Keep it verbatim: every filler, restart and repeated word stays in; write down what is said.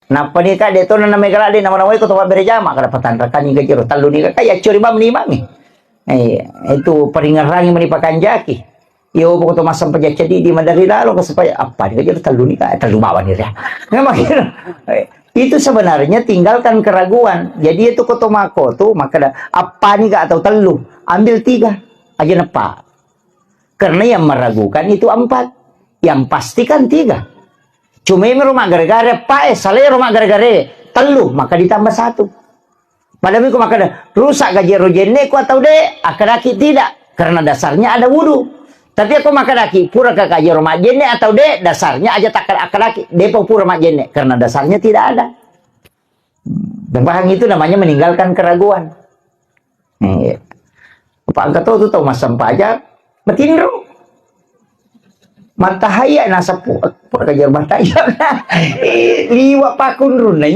Nappa ni ka de to na mega ladde nama-namai ko to mabbere jama kada patanrakani ka jero tellu ni ka ya cori bam ni mami. Eh, itu peringerangi meni pakanjaki. Iyo pokok to massempajang ceddi di madari lalo ke supaya apa ni ka jero tellu ni ka tellu bawa ni ya. Memang gitu. Eh, itu sebenarnya tinggalkan keraguan. Jadi itu ko to mako tu maka da apa ni ka atau tellu, ambil tiga aja nepa. Karena yang meragukan itu empat. Yang pasti kan tiga. Cuma ero maggare-gare, apa eh, salero maggare-gare, tellu, maka ditambah satu. Padahal ko makkada, rusak ga jero jenne'ku atau de'? Akkadaki tidak, karena dasarnya ada wudu. Tapi ako makkadaki, pura ka jero majjenne atau de'? Dasarnya aja takkada akkadaki, de'pa pura majjenne, karena dasarnya tidak ada. Dan paham itu namanya meninggalkan keraguan. Eh, apa engka to tu tau massempajang, matinro. Mattahaya naseppu, eh, pura ka jero mattahaya. Eh, liwa pakunrunna.